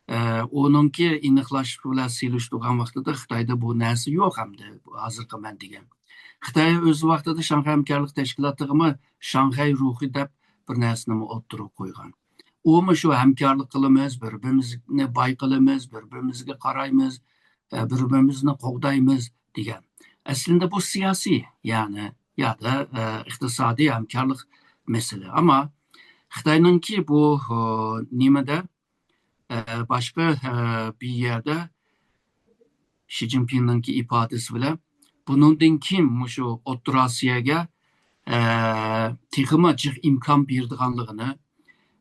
ئە، ئۇنىڭكى ئېنىقلاش بىلەن سېلىشتۇرغان ۋاقتىدا خىتايدا بۇ نەرسە يوق ئەمدى، ھازىرقى مەن دېگەن. خىتاي ئۆز ۋاقتىدا شاڭخەي ھەمكارلىق تەشكىلاتىغىمۇ شاڭخەي روھى دەپ بىر نەرسىنىمۇ ئوتتۇرىغا قويغان. ئۇمۇ شۇ ھەمكارلىق قىلىمىز، بىر-بىرىمىزنى باي قىلىمىز، بىر-بىرىمىزگە قارايمىز، ئە، بىر-بىرىمىزنى قوغدايمىز دېگەن. ئەسلىندە بۇ سىياسىي، يەنى يا دا، ئە، ئىقتىسادىي ھەمكارلىق مەسىلە. ئەمما خىتاينىڭكى بۇ، ئۇ، نېمىدە، ئە، باشقا، ئە، بىر يەردە شى جىنپىڭنىڭكى ئىپادىسى بىلەن بۇنىڭدىن كېيىن مۇشۇ ئوتتۇرا ئاسىياگە، ئە، تېخىمۇ جىق ئىمكان بېرىدىغانلىقىنى،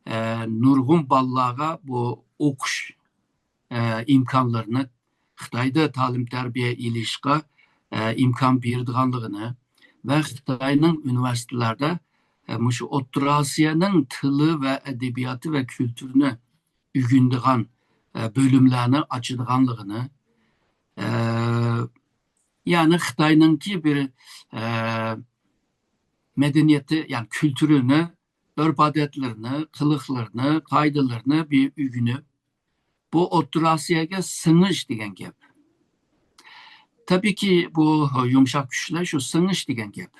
ئە، نۇرغۇن بالىلارغا بۇ ئوقۇش، ئە، ئىمكانلىرىنى خىتايدا تەلىم-تەربىيە ئېلىشقا، ئە، ئىمكان بېرىدىغانلىقىنى ۋە خىتاينىڭ ئۇنىۋېرسىتېتلاردا، ئە، مۇشۇ ئوتتۇرا ئاسىيانىڭ تىلى ۋە ئەدەبىياتى ۋە كۈلتۈرىنى ئۆگىنىدىغان، ئە، بۆلۈملەرنى ئاچىدىغانلىقىنى، ئە، يەنى خىتاينىڭكى بىر، ئە، مەدەنىيىتى، يەنى كۈلتۈرىنى، ئۆرپ-ئادەتلىرىنى، قىلىقلىرىنى، قائىدىلىرىنى بىر ئۆگىنىپ، بۇ ئوتتۇرا ئاسىياگە سىڭىش دېگەن گەپ. تەبىئىيكى، بۇ يۇمشاق كۈچلەر شۇ سىڭىش دېگەن گەپ.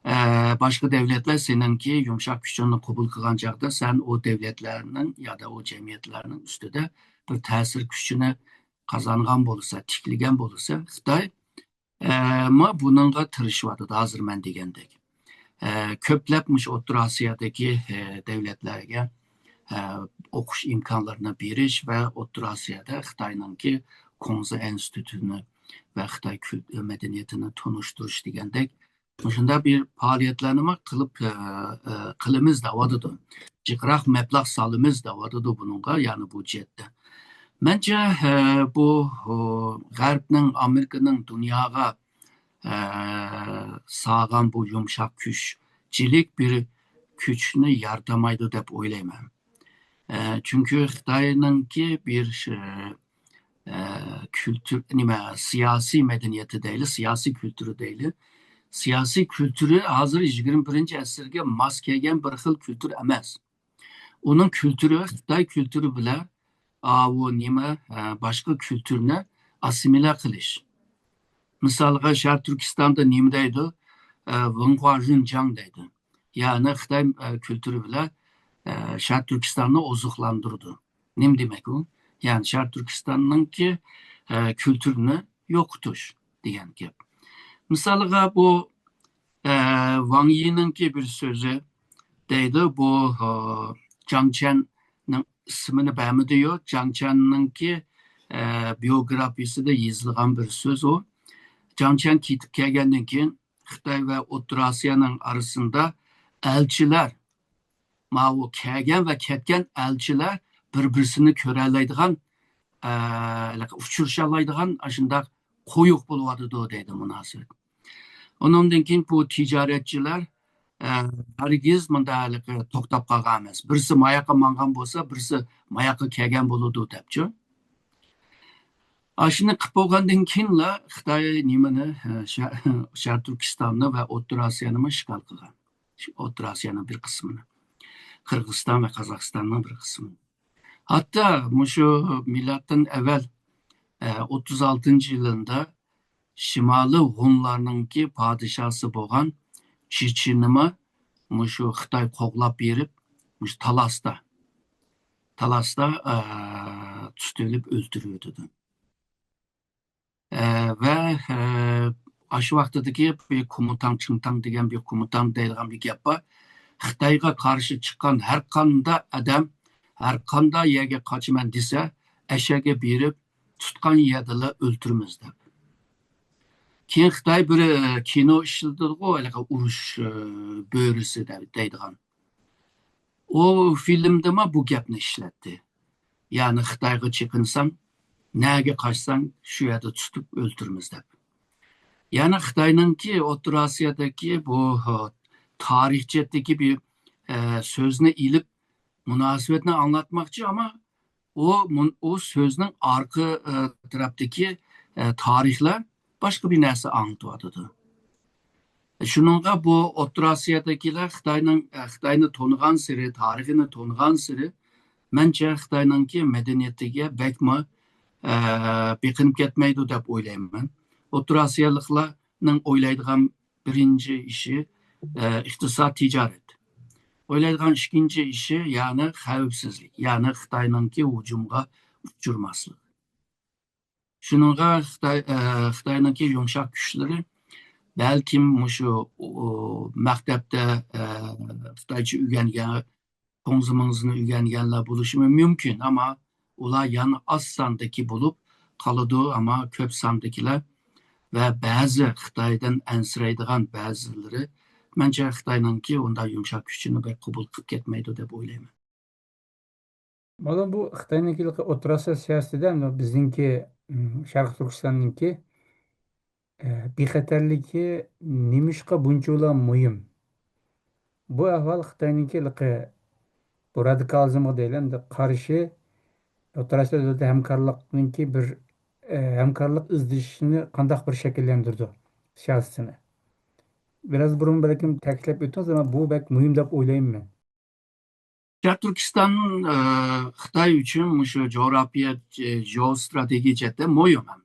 ئە، باشقا دەۋلەتلەر سېنىڭكى يۇمشاق كۈچۈڭنى قوبۇل قىلغان چاغدا، سەن ئۇ دەۋلەتلەرنىڭ يا دا ئۇ جەمئىيەتلەرنىڭ ئۈستىدە بىر تەسىر كۈچىنى قازانغان بولسا، تىكلىگەن بولسا، خىتاي، ئە، ما بۇنىڭغا تىرىشىۋاتىدۇ، ھازىر مەن دېگەندەك. ئە، كۆپلەپ مۇشۇ ئوتتۇرا ئاسىيادىكى، ئە، دەۋلەتلەرگە، ئە، ئوقۇش ئىمكانلىرىنى بېرىش ۋە ئوتتۇرا ئاسىيادا خىتاينىڭكى كۇڭزى ئىنستىتۇتىنى ۋە خىتاي كۈل-، مەدەنىيىتىنى تونۇشتۇرۇش دېگەندەك مۇشۇنداق بىر پائالىيەتلەرنىمۇ قىلىپ، ئە، ئە، قىلىمىز دەۋاتىدۇ. جىقراق مەبلەغ سالىمىز دەۋاتىدۇ بۇنىڭغا، يەنى بۇ جەھەتتە. مەنچە، ئە، بۇ، ئۇ، غەربنىڭ، ئامېرىكىنىڭ دۇنياغا، ئە، سالغان بۇ يۇمشاق كۈچچىلىك بىر كۈچنى يارىتالمايدۇ دەپ ئويلايمەن. ئە، چۈنكى خىتاينىڭكى بىر، ئە، ئە، كۈلتۈر، نېمە، سىياسىي مەدەنىيىتى دەيلى، سىياسىي كۈلتۈرى دەيلى. سىياسىي كۈلتۈرى ھازىر يىگىرمە بىرىنچى ئەسىرگە ماس كەلگەن بىر خىل كۈلتۈر ئەمەس. ئۇنىڭ كۈلتۈرى خىتاي كۈلتۈرى بىلەن، ئاۋۇ نېمە، ئە، باشقا كۈلتۈرنى ئاسسىمىليا قىلىش. مىسالغا، شەرقىي تۈركىستاندا نېمە دەيدۇ؟ ئە، ۋېنخۇا رېنجاڭ دەيدۇ. يەنى خىتاي، ئە، كۈلتۈرى بىلەن، ئە، شەرقىي تۈركىستاننى ئوزۇقلاندۇرىدۇ. نېمە دېمەك ئۇ؟ يەنى شەرقىي تۈركىستاننىڭكى، ئە، كۈلتۈرىنى يوقىتىش دېگەن گەپ. مىسالغا، بۇ، ئە، ۋاڭ يىنىڭكى بىر سۆزى دەيدۇ، بۇ، ئە، جاڭ چيەننىڭ ئىسمىنى بەرمىدىيۇ، جاڭ چيەننىڭكى، ئە، بىيوگرافىيىسىدە يېزىلغان بىر سۆز ئۇ. جاڭ چيەن كېتىپ كەلگەندىن كېيىن خىتاي ۋە ئوتتۇرا ئاسىيانىڭ ئارىسىدا ئەلچىلەر، ماۋۇ كەلگەن ۋە كەتكەن ئەلچىلەر بىر-بىرسىنى كۆرەلەيدىغان، ئە، ئۇچرىشالايدىغان ئاشۇنداق قويۇق بولۇۋاتىدۇ دەيدۇ مۇناسىۋەت. ئۇنىڭدىن كېيىن بۇ تىجارەتچىلەر، ئە، ھەرگىز مۇنداق ھېلىقى توختاپ قالغان ئەمەس. بىرسى ماياققا ماڭغان بولسا، بىرسى ماياققا كەلگەن بولىدۇ دەپچۇ. ئاشۇنى قىلىپ بولغاندىن كېيىنلا خىتاي نېمىنى، ئە، شە-، شەرقىي تۈركىستاننى ۋە ئوتتۇرا ئاسىيانىمۇ ئىشغال قىلغان. ئوتتۇرا ئاسىيانىڭ بىر قىسمىنى. قىرغىزىستان ۋە قازاقىستاننىڭ بىر قىسمىنى. ھەتتا مۇشۇ مىلادتىن ئەۋۋەل، ئە، ئوتتۇز ئالتىنچى يىلىدا شىمالىي ھونلارنىڭكى پادىشاسى بولغان چىچىنىمۇ مۇشۇ خىتاي قوغلاپ بېرىپ، مۇشۇ تالاستا، تالاستا، ئە، تۇتۇۋېلىپ ئۆلتۈرۈۋېتىدۇ. ئە، ۋە، ئە، ئاشۇ ۋاقتىدىكى بىر كۇمۇتاڭ چىڭتاڭ دېگەن بىر كۇمۇتاڭ دەيدىغان بىر گەپ بار. خىتايغا قارشى چىققان ھەر قانداق ئادەم، ھەر قانداق يەرگە قاچىمەن دېسە، ئەشەگە بېرىپ تۇتقان يەردىلا ئۆلتۈرىمىز دەپ. كېيىن خىتاي بىر، ئە، كىنو ئىشلىتىدىغۇ، ھېلىقى ئۇرۇش، ئە، بۆرىسى دەپ دەيدىغان. ئۇ فىلىمدىمۇ بۇ گەپنى ئىشلەتتى. يەنى خىتايغا چېقىنساڭ، نەگە قاچساڭ، شۇ يەردە تۇتۇپ ئۆلتۈرىمىز دەپ. يەنى خىتاينىڭكى ئوتتۇرا ئاسىيادىكى بۇ، ھە، تارىخ جەھەتتىكى بىر، ئە، سۆزنى ئېلىپ، مۇناسىۋەتنى ئاڭلاتماقچى، ئەمما ئۇ مۇن-، ئۇ سۆزنىڭ ئارقا، ئە، تەرەپتىكى، ئە، تارىخلار باشقا بىر نەرسە ئاڭلىتىۋاتىدۇ. شۇنىڭغا بۇ ئوتتۇرا ئاسىيادىكىلەر خىتاينىڭ، ئە، خىتاينى تونۇغانسېرى، تارىخىنى تونۇغانسېرى، مەنچە خىتاينىڭكى مەدەنىيىتىگە بەكمۇ، ئە، بېقىنىپ كەتمەيدۇ دەپ ئويلايمەن. ئوتتۇرا ئاسىيالىقلارنىڭ ئويلايدىغان بىرىنچى ئىشى، ئە، ئىقتىساد، تىجارەت. ئويلايدىغان ئىككىنچى ئىشى، يەنى خەۋپسىزلىك، يەنى خىتاينىڭكى ھۇجۇمغا ئۇچرىماسلىق. شۇنىڭغا خىتاي، ئە، خىتاينىڭكى يۇمشاق كۈچلىرى بەلكىم مۇشۇ، ئۇ، مەكتەپتە، ئە، خىتايچە ئۆگەنگەن، توڭزىمىڭزىنى ئۆگەنگەنلەر بولۇشى مۇمكىن، ئەمما ئۇلار يەنە ئاز ساندىكى بولۇپ قالىدۇ، ئەمما كۆپ ساندىكىلەر ۋە بەزى خىتايدىن ئەنسىرەيدىغان بەزىلىرى، مەنچە خىتاينىڭكى ئۇنداق يۇمشاق كۈچىنى بەك قوبۇل قىلىپ كەتمەيدۇ دەپ ئويلايمەن. مانا بۇ خىتاينىڭكى ئوتتۇرا ئاسىيا سىياسىتىدە، ئەمدى بىزنىڭكى، ئىم، شەرقىي تۈركىستاننىڭكى، ئە، بىخەتەرلىكى نېمىشقا بۇنچىۋالا مۇھىم؟ بۇ ئەھۋال خىتاينىڭكى ھېلىقى بۇ رادىكالىزمغا دەيلى، ئەمدى قارشى ئوتتۇرا ئاسىيا دۆلەت ھەمكارلىقنىڭكى بىر، ئە، ھەمكارلىق ئىزدىشىنى قانداق بىر شەكىللەندۈرىدۇ سىياسىتىنى؟ بىراز بۇرۇن بەلكىم تەكىتلەپ ئۆتتىڭىز، ئەمما بۇ بەك مۇھىم دەپ ئويلايمەن مەن. شەرقىي تۈركىستان، ئە، خىتاي ئۈچۈن مۇشۇ جۇغراپىيە، ئە، جېئوستراتېگىيە جەھەتتە مۇھىم ھەم.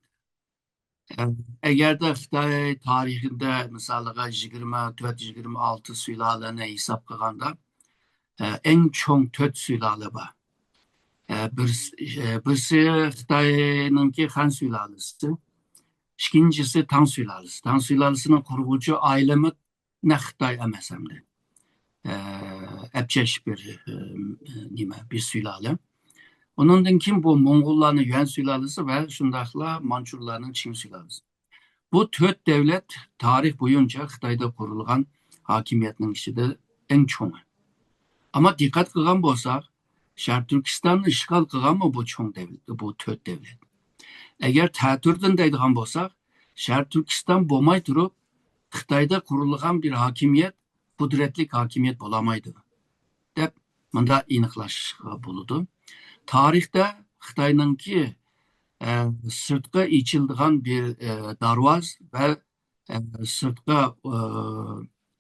ئە، ئەگەردە خىتاي تارىخىدا مىسالىغا يىگىرمە تۆت، يىگىرمە ئالتە سۇلالىنى ھېساب قىلغاندا، ئە، ئەڭ چوڭ تۆت سۇلالە بار. ئە، بىرسى، ئە، بىرسى خىتاينىڭكى خەن سۇلالىسى، ئىككىنچىسى تاڭ سۇلالىسى. تاڭ سۇلالىسىنىڭ قۇرغۇچى ئائىلىمۇ نەق خىتاي ئەمەس ئەمدى. ئە، ئەپچەش بىر، ئە، نېمە، بىر سۇلالە. ئۇنىڭدىن كېيىن بۇ موڭغۇللارنىڭ يۈەن سۇلالىسى ۋە شۇنداقلا مانچۇرلارنىڭ چىڭ سۇلالىسى. بۇ تۆت دەۋلەت تارىخ بويىچە خىتايدا قۇرۇلغان ھاكىمىيەتنىڭ ئىچىدە ئەڭ چوڭى. ئەمما دىققەت قىلغان بولساق، شەرقىي تۈركىستاننى ئىشغال قىلغانمۇ بۇ چوڭ دەۋلەت، بۇ تۆت دەۋلەت. ئەگەر تەتۈردىن دەيدىغان بولساق، شەرقىي تۈركىستان بولماي تۇرۇپ، خىتايدا قۇرۇلغان بىر ھاكىمىيەت قۇدرەتلىك ھاكىمىيەت بولالمايدۇ، دەپ مۇنداق ئېنىقلاشقا بولىدۇ. تارىختا خىتاينىڭكى، ئە، سىرتقا ئېچىلىدىغان بىر، ئە، دارۋاز ۋە، ئە، سىرتقا، ئە،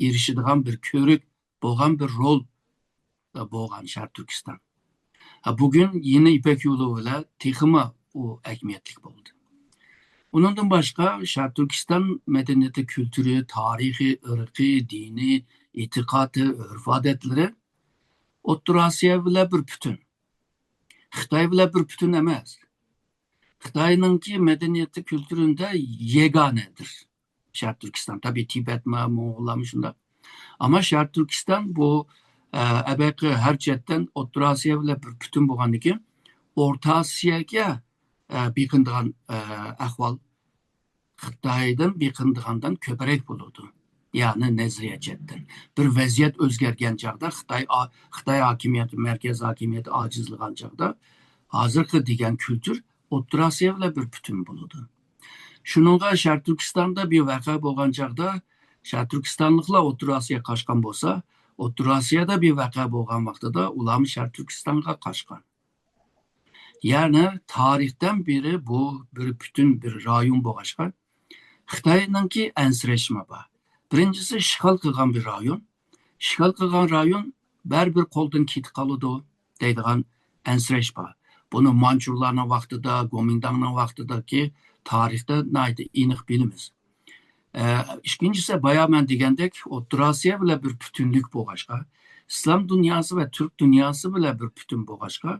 ئېرىشىدىغان بىر كۆۋرۈك بولغان بىر رول، ئە، بولغان شەرقىي تۈركىستان. ھە، بۈگۈن يېڭى يىپەك يولى بىلەن تېخىمۇ ئۇ ئەھمىيەتلىك بولدى. ئۇنىڭدىن باشقا، شەرقىي تۈركىستان مەدەنىيىتى، كۈلتۈرى، تارىخى، ئىرقى، دىنى، ئېتىقادى، ئۆرپ-ئادەتلىرى ئوتتۇرا ئاسىيا بىلەن بىر پۈتۈن. خىتاي بىلەن بىر پۈتۈن ئەمەس. خىتاينىڭكى مەدەنىيىتى، كۈلتۈرىدە يېگانىدۇر شەرقىي تۈركىستان. تەبىئىي تىبەتمۇ، موڭغۇللارمۇ شۇنداق. ئەمما شەرقىي تۈركىستان بۇ، ئە، ئەبەقى ھەر جەھەتتىن ئوتتۇرا ئاسىيا بىلەن بىر پۈتۈن بولغاندىكىن، ئورتا ئاسىياگە ئە، بېقىنىدىغان، ئە، ئەھۋال خىتايدىن بېقىنىدىغاندىن كۆپرەك بولىدۇ. يەنى نەزەرىيە جەھەتتىن. بىر ۋەزىيەت ئۆزگەرگەن چاغدا خىتاي ئا-، خىتاي ھاكىمىيىتى، مەركەز ھاكىمىيىتى ئاجىزلىغان چاغدا ھازىرقى دېگەن كۈلتۈر ئوتتۇرا ئاسىيا بىلەن بىر پۈتۈن بولىدۇ. شۇنىڭغا شەرقىي تۈركىستاندا بىر ۋەقە بولغان چاغدا شەرقىي تۈركىستانلىقلار ئوتتۇرا ئاسىياغا قاچقان بولسا، ئوتتۇرا ئاسىيادا بىر ۋەقە بولغان ۋاقتىدا ئۇلارمۇ شەرقىي تۈركىستانغا قاچقان. يەنى تارىختىن بېرى بۇ بىر پۈتۈن بىر رايون بولغاچقا، خىتاينىڭكى ئەنسىرەشمە بار. بىرىنچىسى، ئىشغال قىلغان بىر رايون. ئىشغال قىلغان رايون بەرىبىر قولدىن كېتىپ قالىدۇ دەيدىغان ئەنسىرەش بار. بۇنى مانچۇلارنىڭ ۋاقتىدا، گومىنداڭنىڭ ۋاقتىدىكى تارىختا ناھايىتى ئېنىق بىلىمىز. ئە، ئىككىنچىسى، بايا مەن دېگەندەك، ئوتتۇرا ئاسىيا بىلەن بىر پۈتۈنلۈك بولغاچقا، ئىسلام دۇنياسى ۋە تۈرك دۇنياسى بىلەن بىر پۈتۈن بولغاچقا،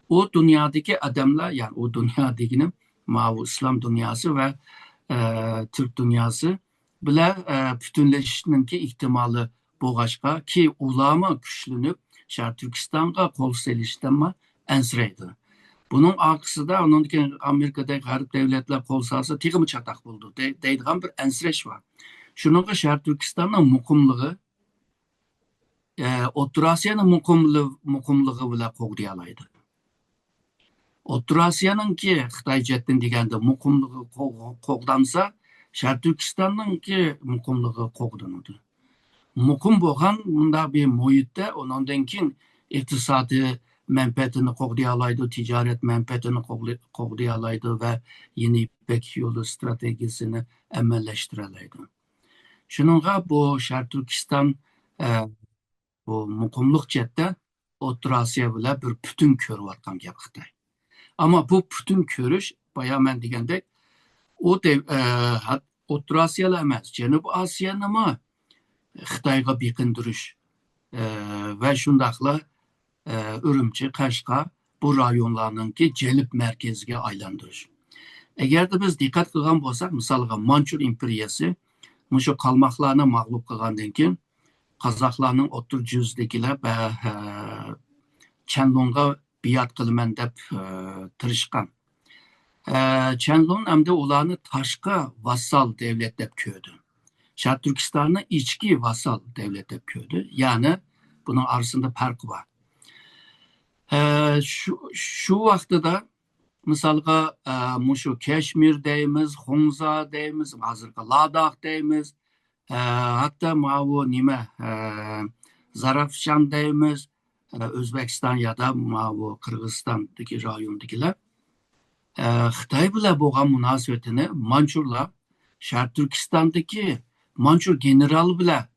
ئۇ دۇنيادىكى ئادەملەر، يەنى ئۇ دۇنيا دېگىنىم ماۋۇ ئىسلام دۇنياسى ۋە، ئە، تۈرك دۇنياسى بىلەن، ئە، پۈتۈنلىشىشنىڭكى ئېھتىمالى بولغاچقا، كى ئۇلارمۇ كۈچلىنىپ شەرقىي تۈركىستانغا قول سېلىشتىنمۇ ئەنسىرەيدۇ. بۇنىڭ ئارقىسىدا ئۇنىڭدىن كېيىن ئامېرىكىدەك غەرب دەۋلەتلەر قول سالسا تېخىمۇ چاتاق بولىدۇ دەي-، دەيدىغان بىر ئەنسىرەش بار. شۇنىڭغا شەرقىي تۈركىستاننىڭ مۇقىملىقى، ئە، ئوتتۇرا ئاسىيانىڭ مۇقىملىقى، مۇقىملىقى بىلەن قوغدىيالايدۇ. ئوتتۇرا ئاسىيانىڭكى خىتاي جەھەتتىن دېگەندە مۇقىملىقى قوغ-، قوغدانسا، شەرقىي تۈركىستاننىڭكى مۇقىملىقى قوغدىنىدۇ. مۇقىم بولغان مۇنداق بىر مۇھىتتا ئۇنىڭدىن كېيىن ئىقتىسادىي مەنپەئەتىنى قوغدىيالايدۇ، تىجارەت مەنپەئەتىنى قوغلى-، قوغدىيالايدۇ ۋە يېڭى يىپەك يولى ئىستراتېگىيەسىنى ئەمەلىيلەشتۈرەلەيدۇ. شۇنىڭغا بۇ شەرقىي تۈركىستان، ئە، بۇ مۇقىملىق جەھەتتە ئوتتۇرا ئاسىيا بىلەن بىر پۈتۈن كۆرۈۋاتقان گەپ خىتاي. ئەمما بۇ پۈتۈن كۆرۈش، بايا مەن دېگەندەك، ئۇ دەي-، ئە، ھەت-، ئوتتۇرا ئاسىيالا ئەمەس، جەنۇبىي ئاسىيانىمۇ خىتايغا بېقىندۇرۇش، ئە، ۋە شۇنداقلا، ئە، ئۈرۈمچى، قەشقەر بۇ رايونلارنىڭكى جەلپ مەركىزىگە ئايلاندۇرۇش. ئەگەردە بىز دىققەت قىلغان بولساق، مىسالغا، مانچۇر ئىمپېرىيەسى مۇشۇ قالماقلارنى مەغلۇپ قىلغاندىن كېيىن، قازاقلارنىڭ ئوتتۇرا جۈزدىكىلەر بە-، ھە، چەنلۇنغا بىئات قىلىمەن دەپ، ھە، تىرىشقان. ھە، چەنلۇن ئەمدى ئۇلارنى تاشقى ۋاسسال دەۋلەت دەپ كۆردى. شەرقىي تۈركىستاننى ئىچكى ۋاسسال دەۋلەت دەپ كۆردى. يەنى بۇنىڭ ئارىسىدا پەرق بار. ھە، شۇ، شۇ ۋاقتىدا مىسالغا، ئە، مۇشۇ كەشمىر دەيمىز، خۇڭزا دەيمىز، ھازىرقى لاداخ دەيمىز، ئە، ھەتتا ماۋۇ نېمە، ئە، زارافتشان دەيمىز، ئە، ئۆزبېكىستان يادا ماۋۇ قىرغىزىستاندىكى رايوندىكىلەر. ئە، خىتاي بىلەن بولغان مۇناسىۋىتىنى مانچۇرلار شەرقىي تۈركىستاندىكى مانچۇر گېنېرال بىلەن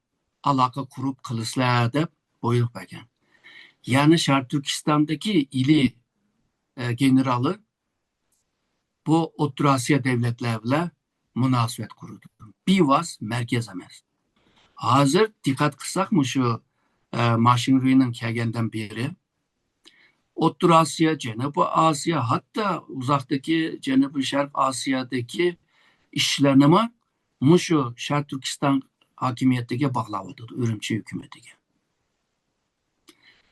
ئالاقە قۇرۇپ قىلىسىلەر دەپ بۇيرۇق بەرگەن. يەنى شەرقىي تۈركىستاندىكى ئىلى، ئە، گېنېرالى بۇ ئوتتۇرا ئاسىيا دەۋلەتلەر بىلەن مۇناسىۋەت قۇرىدۇ. بىۋاس مەركەز ئەمەس. ھازىر دىققەت قىلساق، مۇشۇ، ئە، ماشىنرۇينىڭ كەلگەندىن بېرى ئوتتۇرا ئاسىيا، جەنۇبىي ئاسىيا، ھەتتا ئۇزاقتىكى جەنۇبىي شەرق ئاسىيادىكى ئىشلارنىمۇ مۇشۇ شەرقىي تۈركىستان ھاكىمىيىتىگە باغلاۋاتىدۇ، ئۈرۈمچى ھۆكۈمىتىگە.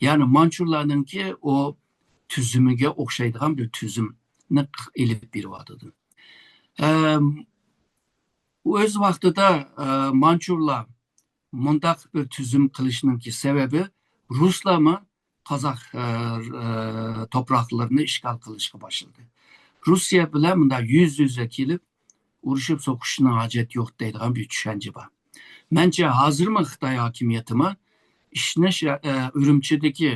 يەنى مانچۇرلارنىڭكى ئۇ تۈزۈمىگە ئوخشايدىغان بىر تۈزۈمنى ئېلىپ بېرىۋاتىدۇ. ئەم، ئۆز ۋاقتىدا، ئە، مانچۇرلار مۇنداق بىر تۈزۈم قىلىشنىڭكى سەۋەبى، رۇسلارمۇ قازاق، ئە، ئە، توپراقلىرىنى ئىشغال قىلىشقا باشلىدى. رۇسىيە بىلەن مۇنداق يۈز يۈزە كېلىپ ئۇرۇشۇپ سوقۇشنىڭ ھاجەت يوق دەيدىغان بىر چۈشەنچە بار. مەنچە ھازىرمۇ خىتاي ھاكىمىيىتىمۇ ئىشنى شە-، ئە، ئۈرۈمچىدىكى،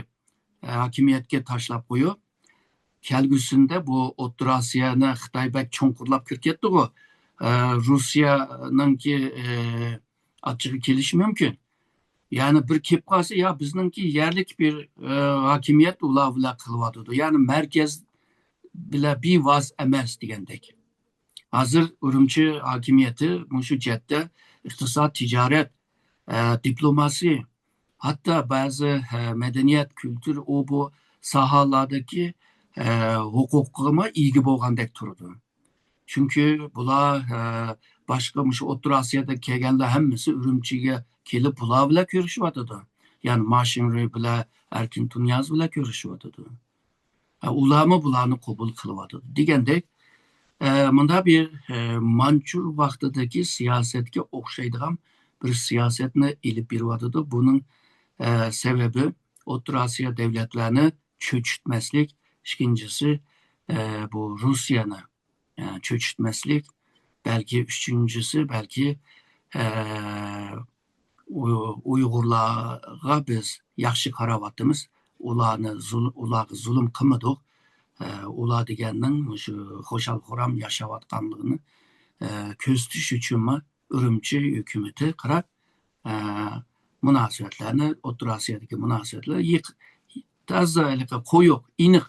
ئە، ھاكىمىيەتكە تاشلاپ قويۇپ، كەلگۈسىدە بۇ ئوتتۇرا ئاسىيانى خىتاي بەك چوڭقۇرلاپ كىرىپ كەتتىغۇ، ئە، رۇسىيەنىڭكى، ئە، ئاچچىقى كېلىشى مۇمكىن. يەنى بىر كېلىپ قالسا، يا بىزنىڭكى يەرلىك بىر، ئە، ھاكىمىيەت ئۇلار بىلەن قىلىۋاتىدۇ. يەنى مەركەز بىلەن بىۋاسىتە ئەمەس دېگەندەك. ھازىر ئۈرۈمچى ھاكىمىيىتى مۇشۇ جەھەتتە ئىقتىساد، تىجارەت، ئە، دىپلوماسىيە، ھەتتا بەزى، ئە، مەدەنىيەت، كۈلتۈر، ئۇ بۇ ساھەلەردىكى، ئە، ھوقۇققىمۇ ئىگە بولغاندەك تۇرىدۇ. چۈنكى بۇلار، ئە، باشقا مۇشۇ ئوتتۇرا ئاسىيادىن كەلگەنلەر ھەممىسى ئۈرۈمچىگە كېلىپ بۇلار بىلەن كۆرۈشۈۋاتىدۇ. يەنى ماشىنرۇي بىلەن، ئەركىن تۇنىياز بىلەن كۆرۈشۈۋاتىدۇ. ئە، ئۇلارمۇ بۇلارنى قوبۇل قىلىۋاتىدۇ دېگەندەك، ئە، مۇنداق بىر، ئە، مانچۇر ۋاقتىدىكى سىياسەتكە ئوخشايدىغان بىر سىياسەتنى ئېلىپ بېرىۋاتىدۇ. بۇنىڭ، ئە، سەۋەبى ئوتتۇرا ئاسىيا دۆلەتلەرنى چۆچۈتمەسلىك، ئىككىنچىسى، ئە، بۇ روسىيەنى، ئە، چۆچۈتمەسلىك، بەلكى ئۈچىنچىسى، بەلكى، ئە، ئۇ-، ئۇيغۇرلارغا بىز ياخشى قاراۋاتىمىز، ئۇلارنى زۇل-، ئۇلارغا زۇلۇم قىلمىدۇق. ئە، ئۇلار دېگەننىڭ مۇشۇ خۇشال-خۇرام ياشاۋاتقانلىقىنى، ئە، كۆرسىتىش ئۈچۈنمۇ ئۈرۈمچى ھۆكۈمىتى قاراپ، ئە، مۇناسىۋەتلەرنى، ئوتتۇرا ئاسىيادىكى مۇناسىۋەتلەر يېق-، تازا ھېلىقى قويۇق، ئېنىق،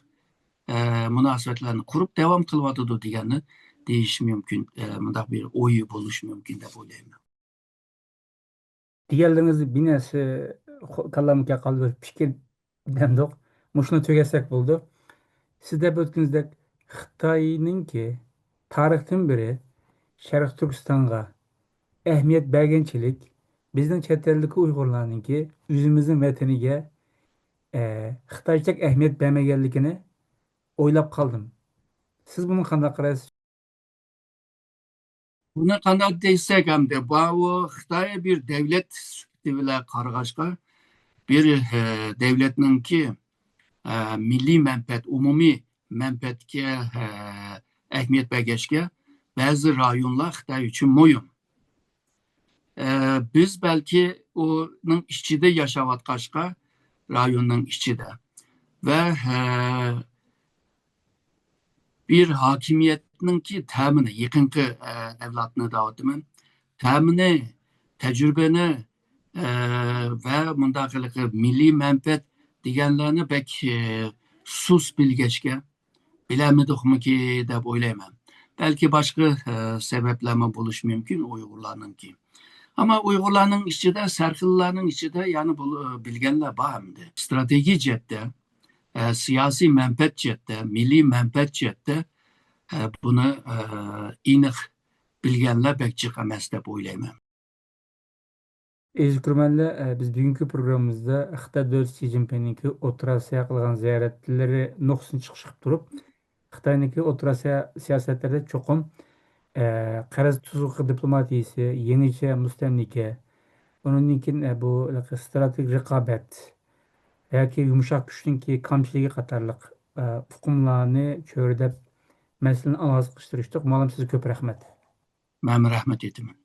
ئە، مۇناسىۋەتلەرنى قۇرۇپ داۋام قىلىۋاتىدۇ دېگەننى دېيىش مۇمكىن. ئە، مۇنداق بىر ئويى بولۇشى مۇمكىن دەپ ئويلايمەن. دېگەنلىرىڭىز بىر نەرسە خو-، كاللامغا قالدى، بىر پىكىر دەمدۇق. مۇشۇنى تۈگەتسەك بولىدۇ. سىز دەپ ئۆتكىنىڭىزدەك، خىتاينىڭكى تارىختىن بېرى شەرقىي تۈركىستانغا ئەھمىيەت بەرگەنچىلىك، بىزنىڭ چەت ئەلدىكى ئۇيغۇرلارنىڭكى ئۆزىمىزنىڭ ۋەتىنىگە، ئە، خىتايچىلىك ئەھمىيەت بەرمىگەنلىكىنى ئويلاپ قالدىم. سىز بۇنىڭغا قانداق قارايسىز؟ بۇنى قانداق دېسەك ئەمدى، بۇ خىتاي بىر دەۋلەت سۈپىتى بىلەن قارىغاچقا، بىر، ئە، دەۋلەتنىڭكى، ئە، مىللىي مەنپەئەت، ئومۇمىي مەنپەئەتكە، ئە، ئەھمىيەت بەرگەچكە، بەزى رايونلار خىتاي ئۈچۈن مۇھىم. ئە، بىز بەلكى ئۇنىڭ ئىچىدە ياشاۋاتقاچقا، رايوننىڭ ئىچىدە ۋە، ئە، بىر ھاكىمىيەتنىڭكى تەمىنى، يېقىنقى، ئە، ئەۋلادنى دەۋاتىمەن، تەمىنى، تەجرىبىنى، ئە، ۋە مۇنداق ھېلىقى مىللىي مەنپەئەت دېگەنلەرنى بەك، ئە، سۇس بىلگەچكە، بىلەلمىدۇقمىكى دەپ ئويلايمەن. بەلكى باشقا، ئە، سەۋەبلەرمۇ بولۇشى مۇمكىن ئۇيغۇرلارنىڭكى. ئەمما ئۇيغۇرلارنىڭ ئىچىدە، سەرخىللارنىڭ ئىچىدە يەنە بۇ-، بىلگەنلەر بار ئەمدى. ئىستراتېگىيە جەھەتتە، ئە، سىياسىي مەنپەئەت جەھەتتە، مىللىي مەنپەئەت جەھەتتە، ئە، بۇنى، ئە، ئېنىق بىلگەنلەر بەك جىق ئەمەس دەپ ئويلايمەن. ئەزىز كۆرۈرمەنلەر، ئە، بىز بۈگۈنكى پروگراممىمىزدا خىتاي دۆلىتى شى جىنپىڭنىڭكى ئوتتۇرا ئاسىياغا قىلغان زىيارەتلىرى نۇقتىسىنى چىقىش قىلىپ تۇرۇپ، خىتاينىڭكى ئوتتۇرا ئاسىيا سىياسەتلىرىدە چوقۇم، ئە، قەرز تۇزلۇقى دىپلوماتىيىسى، يېڭىچە مۇستەملىكە، ئۇنىڭدىن كېيىن، ئە، بۇ ستراتېگىك رىقابەت ياكى يۇمشاق كۈچنىڭكى كامچىلىكى قاتارلىق، ئە، ئۇقۇملارنى چۆرىدەپ، مەسىلىنى ئالاھىدە قىلىشتۇرۇشتۇق. مۇئەللىم، سىزگە كۆپ رەھمەت. مەنمۇ رەھمەت ئېيتىمەن.